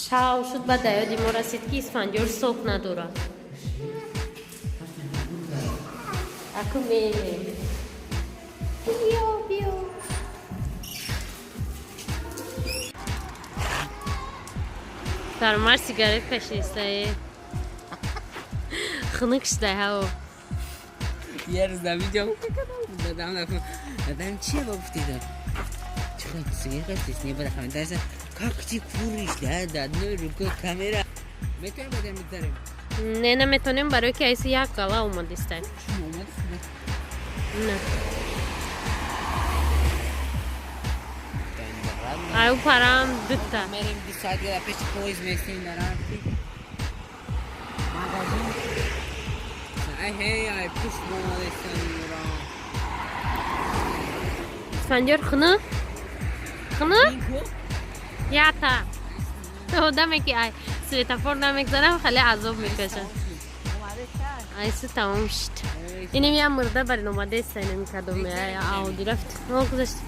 Шав шуд, ба даёди мо расид, ки Исфандиёр сок надорад. Аку меем. Биё, биё. Фармар сигарет кашистае. Хунук шудай ҳаво. یه روز در ویدیو دادم نکن دادم چیه با گفتی چخواه سیگار قصیش نیه باید خمه درسه как ты куришь, да, да, одной рукой камера. Метавонем бадем бигзарем? Не, наметонем, барои ки айси як гала омадистай. Шумо омадист? Не. Аю парам дута. Мерем 2 соат дар пеши поезд местем, дар рафти магазин. Ай ҳей, ай пушт омадистан. Исфандиёр, хунук? Хунук? Ята. Одаме ки ай светофор намегзарам, хеле азоб мекашад. Айси тамом шуд. Инем я мурда барин омадеста, инем кадоме ауди рафт. О, гузашт.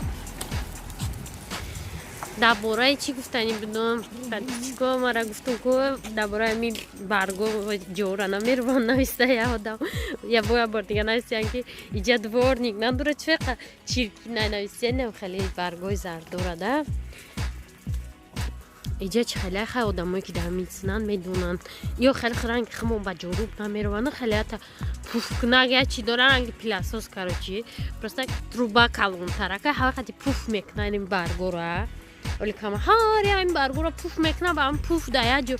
Дар бораи чӣ гуфтанӣ будум? Подписчико мара гуфтум, ку дар бораи ми барго ҷора намервон нависта я одам. Я бо я бор дига нависиян, ки иҷа дворник надора, чеқа чирки нависиян, хеле баргои зард дора да. Иҷа чи хеле хай одамое ки дар митсинанд, медонанд, ё хеле ранги химон ба ҷоруб намераванд, хеле ята пуфкунак я чи дора, ранги пылесос, короче, просто труба калонтарака, ҳава қати пуф мекунад ин баргора. Оли кама ҳар я ин баргора пуф мекунад, ба ҳам пуф да як ҷо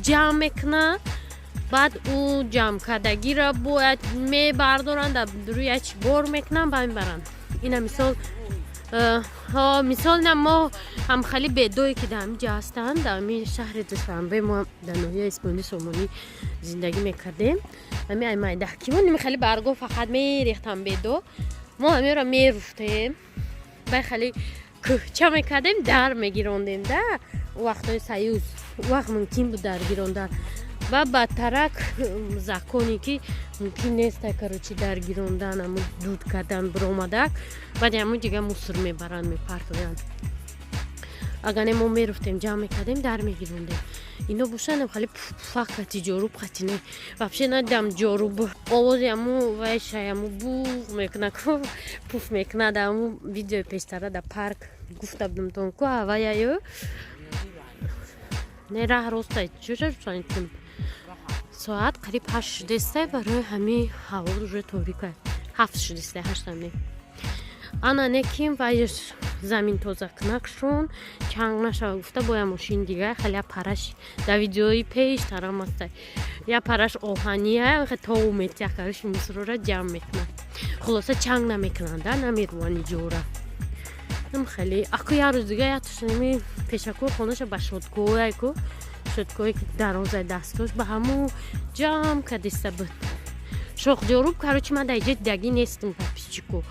ҷамъ мекунад, баъд ӯ ҷамъкардагиро бояд мебардоранд, дар рӯи як чи бор мекунанд, ба мебаранд. Ина мисол, мисол, на мо ҳамхали бедое ки дар ҳамиҷа ҳастанд, дар ҳами шаҳри Душанбе, мо дар ноҳияи Исмоили Сомонӣ зиндагӣ мекардем, ҳами ай майдаҳкимо ними хали барго фақат мерехтам бедо, мо ҳамеро меруфтем, бай хали кӯҳча мекардем, дар мегирондем да. У вақтҳои союз, у вақт мумкин буд дар гирондан, ва баъдтарак законе ки мумкин неста, короче, дар гирондан, ҳаму дуд кардан биромадак, баъди ҳаму дига мусор мебаранд, мепартоянд. Агар не, мо меруфтем, ҷамъ мекардем, дар мегирондем. Ино бошанд, хали пуфак кати ҷоруб қати не, вообще надидам ҷоруб. Овози ҳаму вайшай, ҳаму буғ мекунад ку, пуф мекунад. Ҳаму видеои пештара дар парк гуфта будумтон ку, аваяю не, раҳ ростай чӯша. Соат қариб 8 шудестай, барои ҳами ҳаво уже торика. 7 шудестай, 8-ам не. Ана неким вай замин тозакунакшон чанг нашава гуфта, боя мошин дига хеле параш дар видеои пеш тарам астай, я параш оҳания то метяхариш мусрора ҷамъ мекунад. Хулоса, чанг намекунанд, намерувани ҷора. Ам хеле аку як рӯз дига якшами пешакӯи хонаша ба щёткое ку, щёткое ки дарозаи дастош, ба ҳаму ҷамъ кардиста буд шохҷоруб. Короче, ман дар иҷа дидагӣ нестам, подписчику.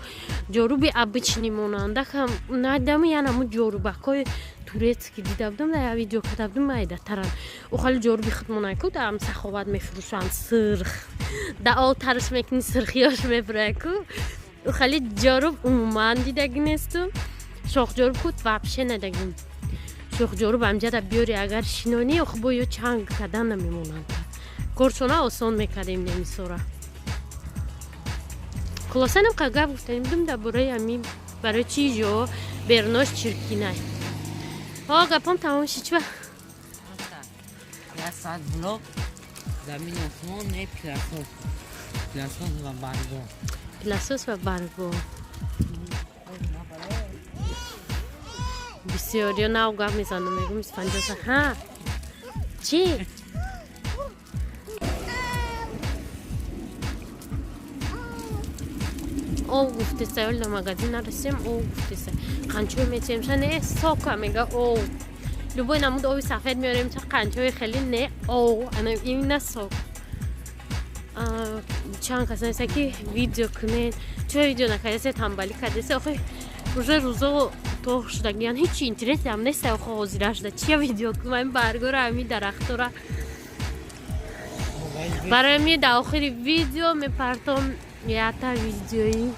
Ҷоруби обычный монанда надидам, ян ҳаму ҷорубакҳои турецкий дида будам, дар як видео карда будам, майдатаранд. Ӯ хали ҷоруби худмонай ку, дар Саховат мефурӯшанд, сирх, да об тарш мекунӣ, сирхиёш мебурай ку. Ӯ хали ҷоруб умуман дидагӣ нестум. Шохҷоруб ку вообще надагим. Шохҷоруб амҷада биёри, агар шинонӣ, ох, бо ё чанг кардан намемонанд. Коршона осон мекардем немисора. Хулоса, намқа гап гуфтанем будум дар бораи ҳамин, барои чи ҷо берунош чиркинай. О, гапом тамом шид, чӣ? Як соат влог, замин, осмон, не, пылесос, пылесос ва барго. Пылесос ва барго. Бисёр ё нав гап мезанам, мегум Исфанҷоса ҳа. Чӣ? Ов гуфтеса, ё магазин нарасем, ов гуфтеса. Қанчой метиҳем, не сока мега ов. Любой намуд ови сафед меорем, ча қанчои хеле не ов, ана именно сок. Чанд кас нависа ки видео кунед, чаро видео накардесе, тамбалӣ кардесе. Охи уже рӯзо тоғ шудагиян, ҳеҷ интересиам нест, охо ҳозира шуда. Чия видео кунам? Ами баргора, ами дарахтора. Барои ми дар охири видео мепартом ята видеои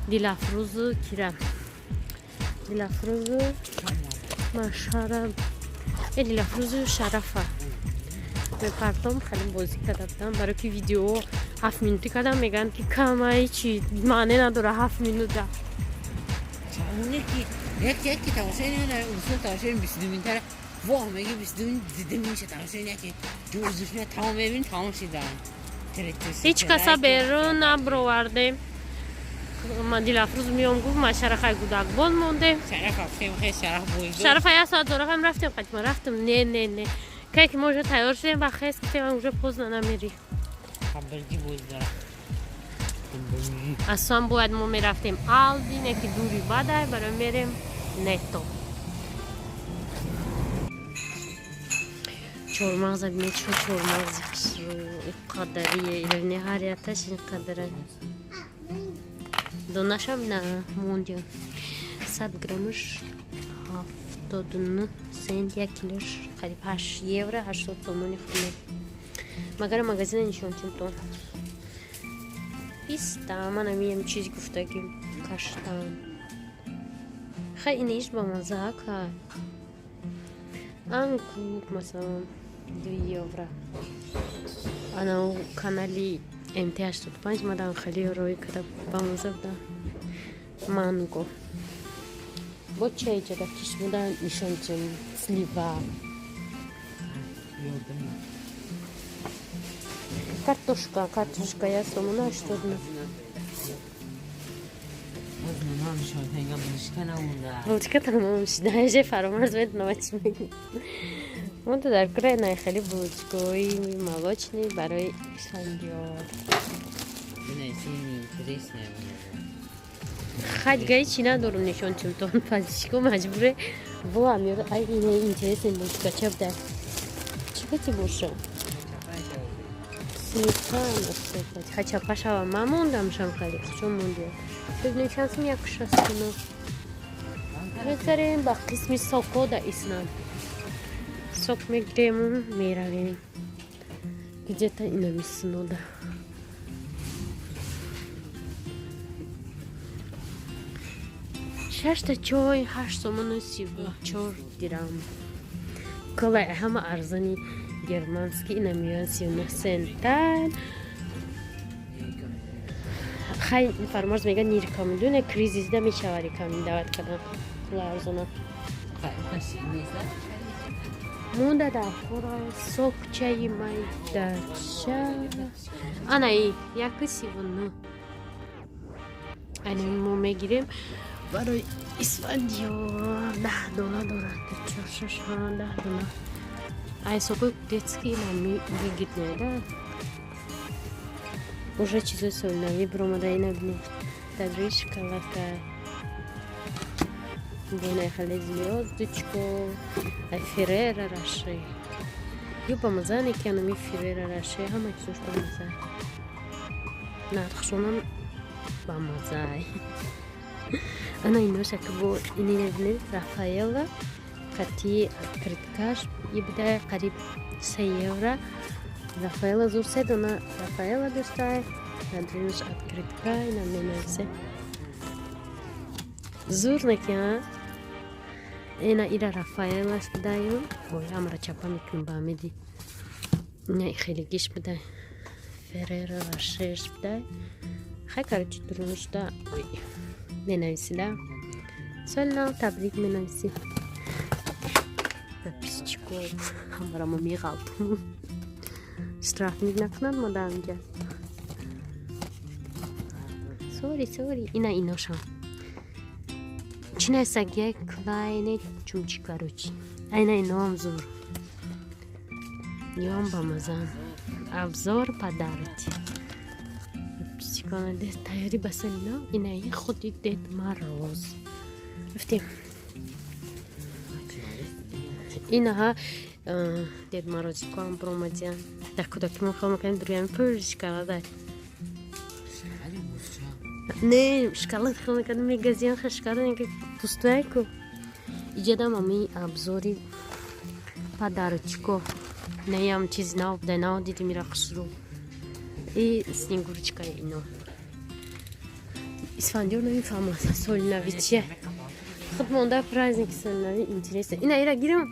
Дилафрӯзу кира. Дилафрӯзу Машара. Э Дилафрӯзу Шарафа. Мепартом хеле бозӣ карда будам, барои ки видео 7 минутӣ кардам, мегӯянд ки кама ҳечи маъне надора 7 минута. Яки тамошо не, усул тамошо 22 минутара. Воҳ меги 22 минут дида меша тамошо не ки ҷузуш не тамом мебин тамом шида. Ҳеҷ каса берун набровардем. Ма Дилафрӯз миём гуфт, ма Шарахай гудакбон мондем. Шараф рафтем, хе Шараф боиз. Шарафа як соат дорахам рафтем, қатима рафтем. Не, не, не. Кай ки мо уже тайёр шудем ва хес гуфтем, уже поздно намери. Хабарги боиз дора. Аслан бояд мо мерафтем Алди, не ки дури бадай, барои мерем Нето. Чормағза бинед, чо чормағзи хушрӯ, инқадарие, иловне ҳар яташ инқадара. Донашам на мондиё. 100 граммаш 79 цент, як килош қариб 8 евро, 80 сомони худме. Магар магазина нишон чунтон. Писта, ман амиям чиз гуфтагим, каштан. Хай иниш ба маза ка. Ангур, масалан, 2 евро. Ана канали МТ85 мадан хеле рӯй када ба маза буда. Манго. Бо чай ҷада кишмуда нишон чим слива. Картошка, картошка я сомона 89. Булочка тамом шуда. Же фаромарз медонам чӣ мегӯ. Монда дар кураи найхели булочкаҳои молочный барои Исфандиёр. Хадигаи чӣ надорум нишон чимтон пазишко маҷбуре бо амир ай ина интересный булочка ча буда. Чӣ кати боша? Сметана, кстати. Хотя пашава ма мондам шам хали, чун мондия. Бибинем чанд сум як шастуну. Мегзарем ба қисми соко да иснам. Сок мегирему меравем. Где-то инами синода. Шашта чой, 8 сомону 34 дирам. Колай ҳама арзани германский ина меоянд 39 центан. Хай фармарз мега не рекомендую, не кризис да мешава рекомендовать кардан. Кола арзона. Монда дар хора сок чаи майдача. Анаи 1,39. Ани мо мегирем барои Исфандиёр 10 дона дорад. 4 6 10 дона. Ай сокои детский ина выгодный, да? Уже чизои солинави биромада ина бинед. Дар шоколадка. Буна хеле звёздочку. Ай Феррера Роше. Ю ба маза не ки анами Феррера Роше ҳама чизош ба маза. Нархшонам ба маза. Ана иноша ки бо инина бинед Рафаэлла қати открыткаш и буда қариб 3 евро. Рафаэла зур се дона Рафаэла доштай. Надринаш открытка ина менависе. Зур неки, а? Ина ира Рафаэлаш будаю. Ой, амра чапа мекунам ба амиди. Ина хеле гиш будай. Феррера Рошеш будай. Хай, короче, дурунушда. Ой, менависида. Соли нав табрик менависи. Записчико ҳамарамо меғалтум. Штраф накунанд мо дар инҷа. Сори, сори, ина иношам. Чӣ нависагия? Клайне чумчи, короче. Айна иноам зур. Ём ба мазан. Обзор подарки. Чикона тайёри ба соли нав, инаи худи Дед Мороз. Рафтем. Инаҳа Дед Морозикоам биромадиян. Дар кӯдакӣ мо хел мекардем, дуруями пур шоколада. Не, шоколад хел мекардем, мегазиян ха шоколад, ки пустое ку. Иҷадам ами обзори подарочко. Неям чизи нав буда, нав дидим ира хушрӯ. И Снегурочка ино. Исфандиёр намефаҳмад соли нави чия. Худ монда праздники соли нави интересно. Ина ира гирам.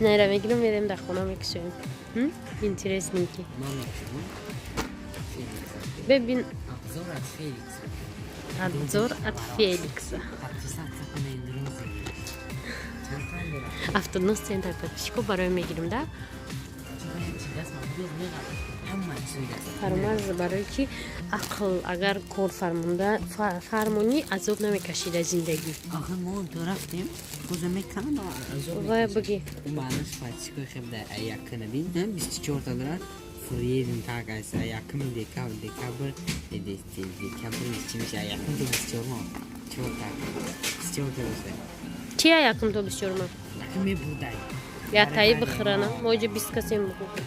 Ина ира мегирам, мерем дар хона мекушоем. Интересненький. Бебин. Обзор от Феликса. Обзор от Феликса. 79 центр подписчиков барои мегирим, да? Фармаз барои ки ақл агар кор фармонда фармонӣ азоб намекашӣ дар зиндагӣ. Охир мо то рафтем, хоза меканам азоб. Вай бигӣ. Маънаш подписчикои хеб дар якканабин, 24 та дорад. Фурьерин так аст, якуми декабр, декабр, декабр чи меша, якум то 24 мо. Чорта. 24 та дошта. Чия якум то 24 мо? Якум мебурдай. Я таи бихӯрана, мо иҷа 20 касем бихӯрем.